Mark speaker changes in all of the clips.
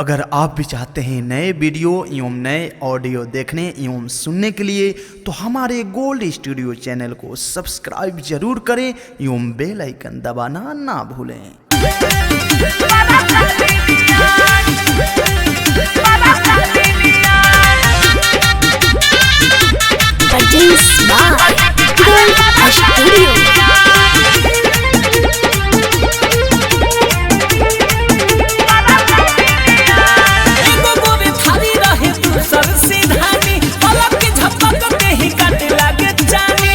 Speaker 1: अगर आप भी चाहते हैं नए वीडियो एवं नए ऑडियो देखने एवं सुनने के लिए तो हमारे गोल्ड स्टूडियो चैनल को सब्सक्राइब जरूर करें एवं बेल आइकन दबाना ना भूलें।
Speaker 2: Produced by Gold Studio.
Speaker 3: एगो गोरे थारी रहे दूसर सीधानी, पलक के झपक के ही काटे लागे जानी।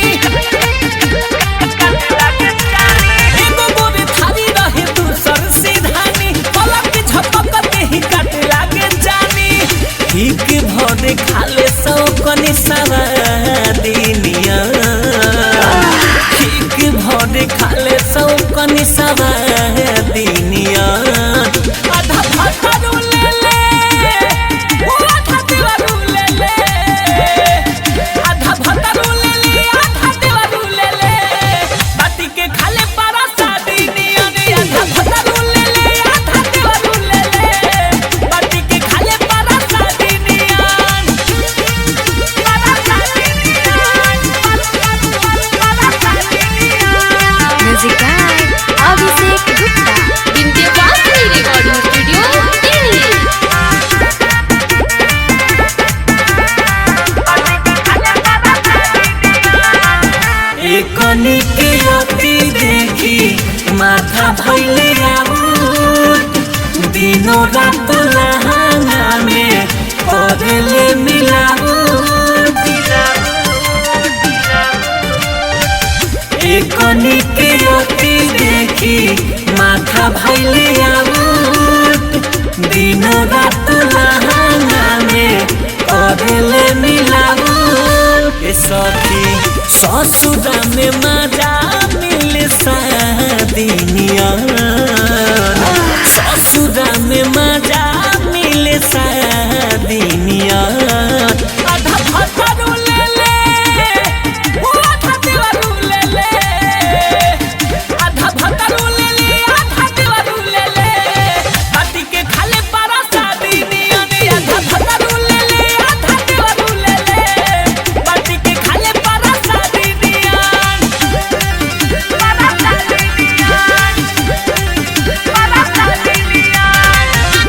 Speaker 3: एगो गोरे थारी रहे दूसर सीधानी, पलक के झपक के ही काटे लागे जानी। ठीक भरे खाले सौ कनी सारा दिनिया, ठीक भरे खाले सौ कनी सारा दिनिया। आधा भाता ले ले, ओ आधा देवारू ले ले, आधा भातारू ले ले, आधा देवारू ले ले, बाटी के खाले पारा शादी नियन। आधा भातारू ले ले, आधा देवारू ले ले, बाटी के खाले पारा शादी नियन। पारा शादी नियन, पारा शादी नियन।
Speaker 2: Music by Abhishek Gupta. Vindhyavasini Recording Studio, Delhi.
Speaker 3: एकनी के अति देखी माथा भैले आउट, दिनो रात लहाना में करले मिलाउट। एकनी के अति देखी माथा भैले आउट, दिनो रात लहाना में करले मिलाउट। ए सखी ससुरा में मजा मिले सादिनिया, ससुरा में मजा मिले सादिनिया। आधा भातारू ले ले, ओ आधा देवारू ले ले, आधा भातारू ले ले, आधा देवारू ले ले, बाटी के खाले पारा सादिनिया। आधा भातारू ले ले, आधा देवारू ले ले, बाटी के खाले पारा सादिनिया। पारा सादिनिया, पारा सादिनिया,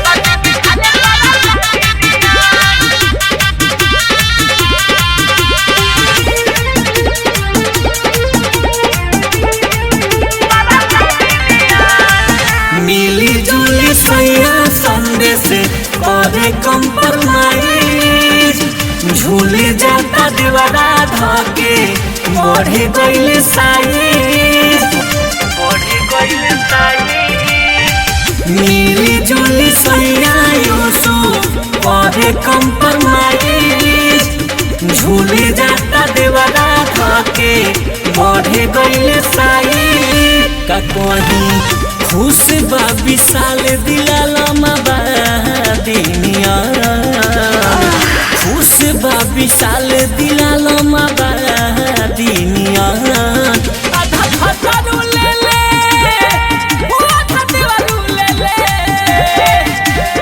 Speaker 3: बाटी के खाले पारा सादिनिया। मिली जुली सैया संदेश करे कम्प्रोमाइज, झूले जाता दीवारा धके बढ़े गइल साइज, बढ़े गइल साइज। मिली जुली सैया यूसु करे कम्प्रोमाइज, झूले जाता दीवारा धके बढ़े गइल साइज। का कहीं खुश बा विशाल दिलालमा बा दिनिया, खुश बा विशाल दिलालमा बा दिनिया। आधा भातारू ले ले, ओ आधा देवारू ले ले,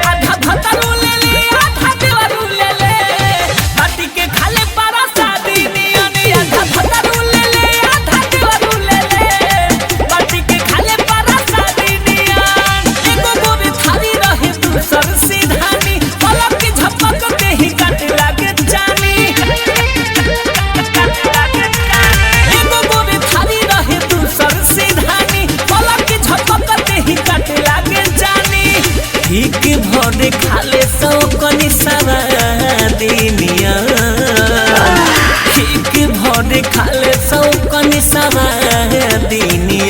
Speaker 3: आधा भातारू ले ले, आधा देवारू ले ले, बाटी के खाले पारा शादी नियन। आधा भातारू ले ले, आधा देवारू ले ले, बाटी के खाले पारा शादी नियन। एगो गोरे थारी रहे दूसर सीधानी, पलक के झपक के ही काटे लागे जानी। एगो गोरे थारी रहे दूसर सीधानी, पलक के झपक के ही काटे लागे जानी। ठीक भरे खाले सौ कनी सारा दिनिया, ठीक भरे खाले सौ कनी सारा दिनिया।